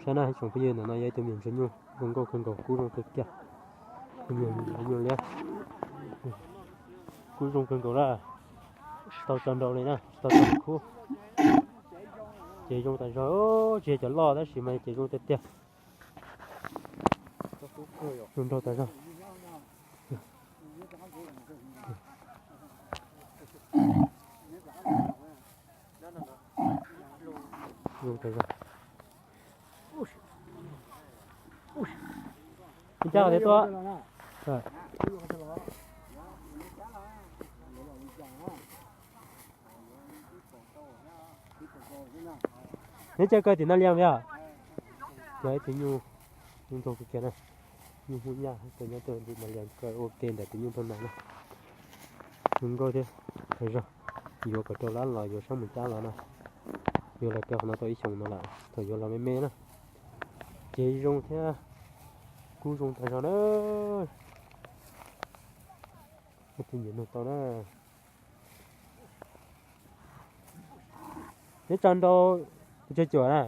Saib na, ib tsoom phooj ywg, ntawm no yog ib tug me nyuam ntsuag nyuj zoo nkauj kawg nkaus, kub zoo kawg kiag. Tus me nyuam ntsuag nyuj liab, kub zoo kawg nkaus na. Tsis tau tso nrau li na, tsis tau tso khub. Ces zoo tas zog, tsis yog cov loj tab sis mas ces zoo tiag tiag. Zoo nraug tas zog. Zoo tas zog. Ncaj tiag tuaj. Neb caw kaw tim no lias yog. Yog ib tug nyuj, nyuj ntsuag kawg kiag na. Nyuj Hmoob Nyaj, tus nyob rau tim no lias kaw ua ke ntawm tus nyuj nraug no na. Zoo nkauj thiab, tas zog. Yuav kom raug lab los yuav sab mus cab los na. Yuav los kaw qhov no tau ib xyoos no lawm, thaum yuav los me me na. Ces zoo thiab, kub zoo tas zog na. Tus nyiam nug tau na. Neb tso nrau tus tsawg cuam na?